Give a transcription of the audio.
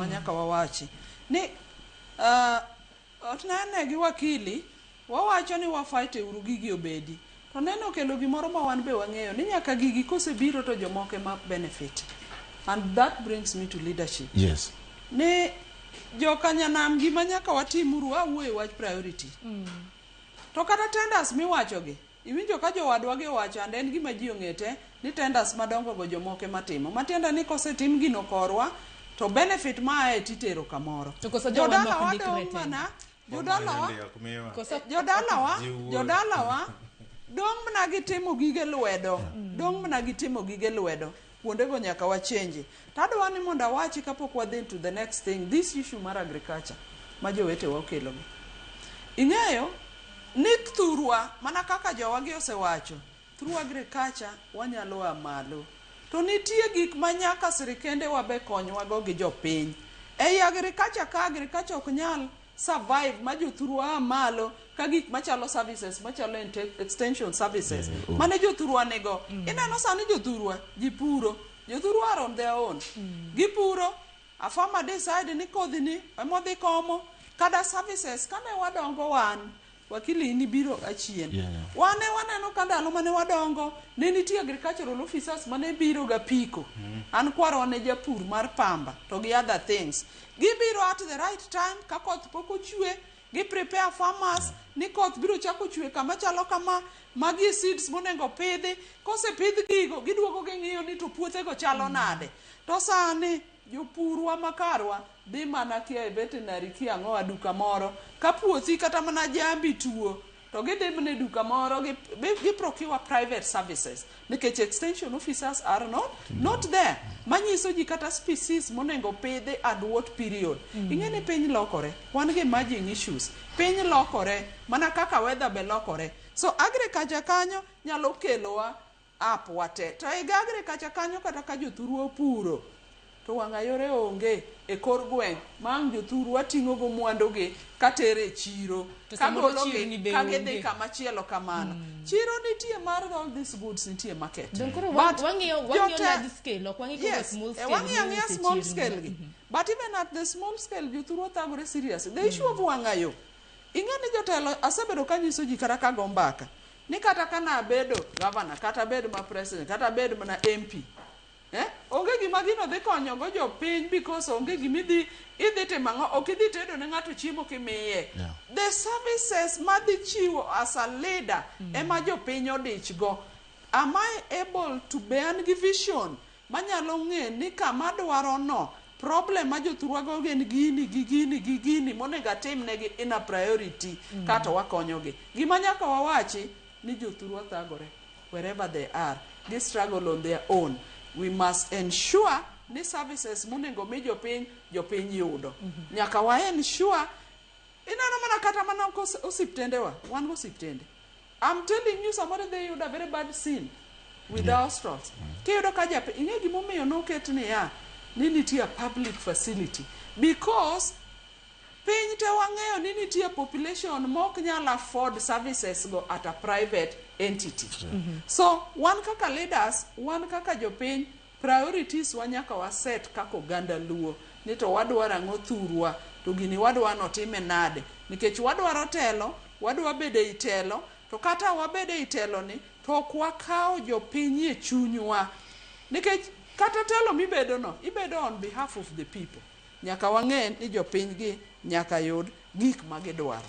ma nyaka wawachi ni otnane gi wakili wawacho ni wafight e uru gigi obedi to neno okelo gimoro ma wan be wang'eyo ni nyaka gigi kosebiro to jomoko ema benefit, and that brings me to leadership. Ni jokanyanam, gima nyaka watimuru awuoyo e wach priority to kata tenders miwachogi, iwinjo ka jowadwa gi owacho, and en gima ji ong'e te ni tenders madongo go jomoko ema timo, matiende ni kosetim gino korwa to benefit maaye titero kamoro. To koso jowa jodalawa nok ndikre dong' tender? Mana jodalawa. Ok miwa. Jodalawa. Ji wuoyo. Jodalawa dong' mana gi timo gige lwedo, dong' mana gi timo gige lwedo. Kuondego nyaka wachenji. Tadwa ni mondo awachi kapok wadhi to the next thing, this issue mar agriculture ma jowetewa okelogi. Ing'eyo ni thurwa, mana kaka jowagi osewacho, through agriculture wanyalo a malo, to nitie gik ma nyaka sirikende wa be konywago gi jopiny ei agriculture, ka agriculture ok nyal survive ma jothurwa a malo ka gik machalo services, machalo extension services mane jothurwa nigo. Ineno sani jothurwa ji puro, jothurwa are on their own, gipuro. A farmer decide ni kodhi ni emodhi komo kada services. Kane wadongo wan, wakili ni biro achien, wane waneno ka ndalo mane wadongo ne nitie agricultural officers mane biro ga piko. An kwarwa ne japur mar pamba to gi other things. Gibiro at the right time ka koth pok ochwe, gi prepare farmers ni koth biro chako chwe kama chalo kama, magi e seeds monego pidhi. Kosepidh gigo, giduogo ging'iyo ni to puothego chalo nade. To sani jopurwa makarwa dhi mana kia e veterinary, kia ang'o, a duka moro ka puothi kata mana jambi tuo to gidhi mana e duka moro gi procure private services nikech extension officers are not there manyiso ji kata species monego pidhi at what period. Ing'e ni piny lokore, wan gi emerging issues, piny lokore mana kaka weather be lokore. So agriculture kanyo nyalo kelowa up wate. To e agriculture kanyo, kata ka jothurwa opuro to wang'a yore onge e kor gweng' ma ang' jothurwa ting'o go mwandugi katere e chiro. To samoro kagologi chirni be ka gidhi onge. Kama chielo kamano chiro nitie mar all these goods, nitie market. Don koro But wang'iyo large scale, ok wang'i koro small scale. Wang'iyo ang'iya miuse small chirni. Scale gi, but even at the small scale jothurwa thagore serious. The issue of wang'ayo, ing'e ni jotelo asebedo kanyiso ji kata ka go mbaka ni kata ka nabedo governor, kata bed ma president, kata bed mana MP, eh? Onge gima gino dhi konyogo jopiny because onge gimidhi idhi timo ang'o, ok idhi tedo ne ng'ato chiemo kimiye. The services madhi chiwo as a leader ema jopiny odich go. Am I able to be an gi vision manyalo ng'e ni kama dwaro no problem ma jothurwago gin gini gi gini gi gini monego atimnegi in a priority kato wakonyogi. Gima nyaka wawachi ni jothurwa thagore wherever they are, they struggle on their own. We must ensure ni services monego mi jopiny, jopiny yudo. Nyaka wa ensure. Ineno mana kata mana osiptendewa, wan go osiptende, I'm telling you, samoro idhi yudo a very bad scene with the hospitals kiyudo ka japi ing'e gimomiyo noket niya ni nitie a public facility, because piny te wang'eyo ni nitie population mok nyal afford services go at a private entity. So wan kaka leaders, wan kaka jopiny, priorities wa nyaka waset kaka oganda Luo ni to wadwaro ang'o thurwa, to gini wadwa notime nade, nikech wadwaro telo, wadwa bedo ei telo, to kata wabedo ei telo ni to ok wakawo jopiny e chunywa, nikech kata telo mibedo no ibedo on behalf of the people. Nyaka wang'e ni jopiny gi nyaka yud gik ma gidwaro.